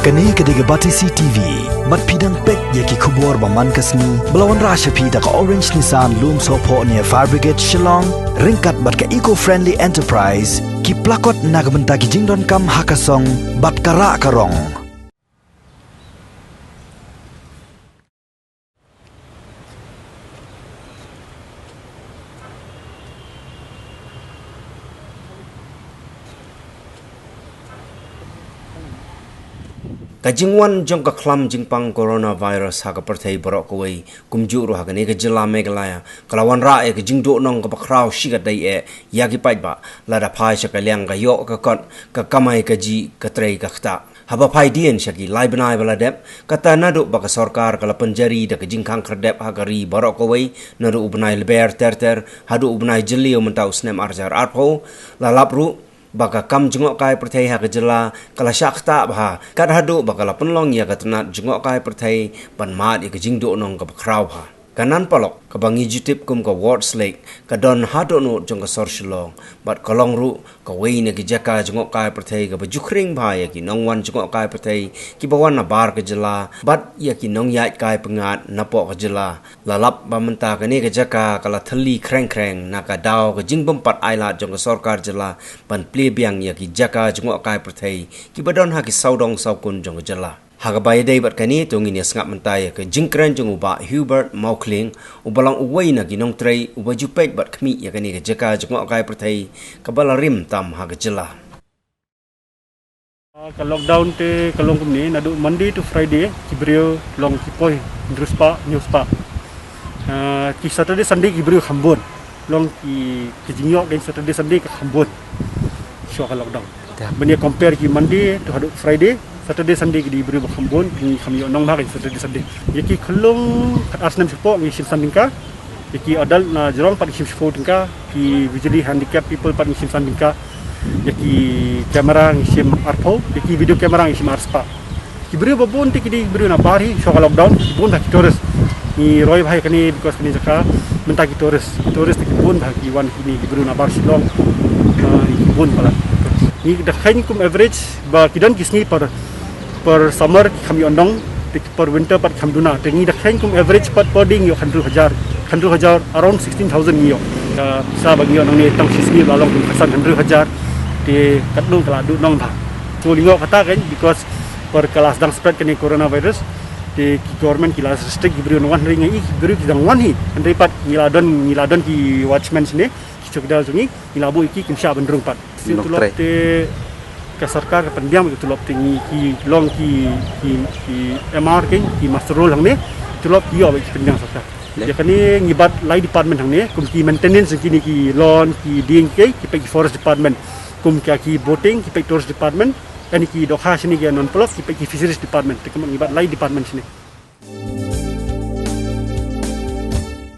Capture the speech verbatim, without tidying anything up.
Kane ka dei ka Batesi T V. Bad phi dang peit ïa ki khubor ba man ka sngi ba la wanrah sha phi da ka Orange Nissan Lumsohphoh near Fire Brigade Shillong, ryngkat bad ka Eco Friendly Enterprise, ki plakot na ka bynta ki jingdonkam ha ka song bad ka rah ka rong. Ka jingwan jong ka khlam jingpang coronavirus ha ka pyrthei baroh kawei, kumjuh ruh ha kane ka jylla Meghalaya, ka la wanrah ïa ka jingduhnong kaba khraw shikatdei eh ïa ki paidbah, lada phai sha ka liang ka ïoh ka kot, ka kamai kajih, ka trei ka ktah. Haba phai dien sha ki lai bnai ba la dep, kata naduh ba ka sorkar ka la pynjari da ka jingkhang khyrdep ha ka ri baroh kawei, naduh u bnai Lber ter ter haduh u bnai Jylliew mynta u snem ar hajar arphew, la lap ruh ba ka kam jngohkai pyrthei ha ka jylla ka la shah ktah bha, kat haduh ba ka la pynlong ïa ka tnat jngohkai pyrthei ban mad ïa ka jingduhnong kaba khraw bha. Ka Nan Polok, kaba ngi ju tip kum ka Ward's Lake, ka don ha dohnud jong ka sor Shillong, bad ka long ruh kawei na ki jaka jngohkai pyrthei kaba ju khring bha ïa ki nongwan jngohkai pyrthei kiba wan nabar ka jylla bad ïa ki nongïaid kai pyngngad napoh ka jylla. La lap ba mynta kane ka jaka ka la thylli khreng khreng na ka daw ka jingbympat ailad jong ka sorkar jylla ban plie biang ïa ki jaka jngohkai pyrthei kiba don ha ki sawdong sawkun jong ka jylla. Ha kaba ïadei bad kane, to ngin ïa sngap mynta ïa ka jingkren jong u Bah Hubert Mawkhlieng, uba long uwei na ki nongtrei uba ju peit bad khmih ïa kane ka jaka jngohkai pyrthei kaba la rim tam ha ka jylla. Ka lockdown te ka long kumne, naduh Monday to Friday ki briew long ki poi hynriew spah, hynñiew spah. Ah, ki Saturday Sunday ki briew kham bun. Long ki, ki jingïoh ka Saturday Sunday ka kham bun. Shuwa ka lockdown. Ban ïa compare ki Monday to haduh Friday, Saturday Sunday ki dei briew ba kham bun, ki kham ïoh nong bha ka Saturday Sunday. Ïa ki khyllung khatar snem shapoh ngi shim san tyngka. Ïa ki adult na jrong pat ngi shim shiphew tyngka, ki visually handicap people pat ngi shim san tyngka. Ïa ki camera ngi shim arphew, ïa ki video camera ngi shim ar spah. Ki briew ba bun te ki dei briew nabar hi, shuwa ka lockdown, ki bun bha ki tourist. Ngi roi bha ïa kane because kane jaka mynta ki tourist. Ki tourist te ki bun bha ki wan kine ki briew nabar Shillong. Ah, ki bun palat. Ngi da kheiñ kum average ba ki don ki sngi per, per summer ki kham ïoh nong, te per winter pat ki kham duna. Te ngi da kheiñ kum average pat per day ngi ïoh hynriew hajar. Hynriew hajar, around sixteen thousand ngi ïoh. Ka pisa ba ngi ïoh nangne tang shi sngi la long kum khatsan hynriew hajar. Te katno ka la duhnong bha. So lyngngoh kata kein because per ka la sdang spread kane coronavirus. Te ki government ki la restrict ki briew na wan, hynrei ngi i ki briew ki dang wan hi. Hynrei pat ngi la don, ngi la don ki watchman shane, ki chowkidar jong ngi, ngi la buh ïa ki, kim shah ban rung pat. Ki tulop te ka sorkar ka pynbiang ki tulop te ngi ki long ki, ki, ki M R kein, ki muster roll hangne, tulop ki ïoh ba ki pynbiang sorkar. Ïa kane ngi bat lai department hangne, kum ki maintenance kine ki lawn, ki dieng ki, ki peit ki forest department, kum ki, ki boating, ki peit tourist department, kane ki dohkha shane ki Nan Polok, ki peit ki fisheries department, te kumne ngi bat lai department shane.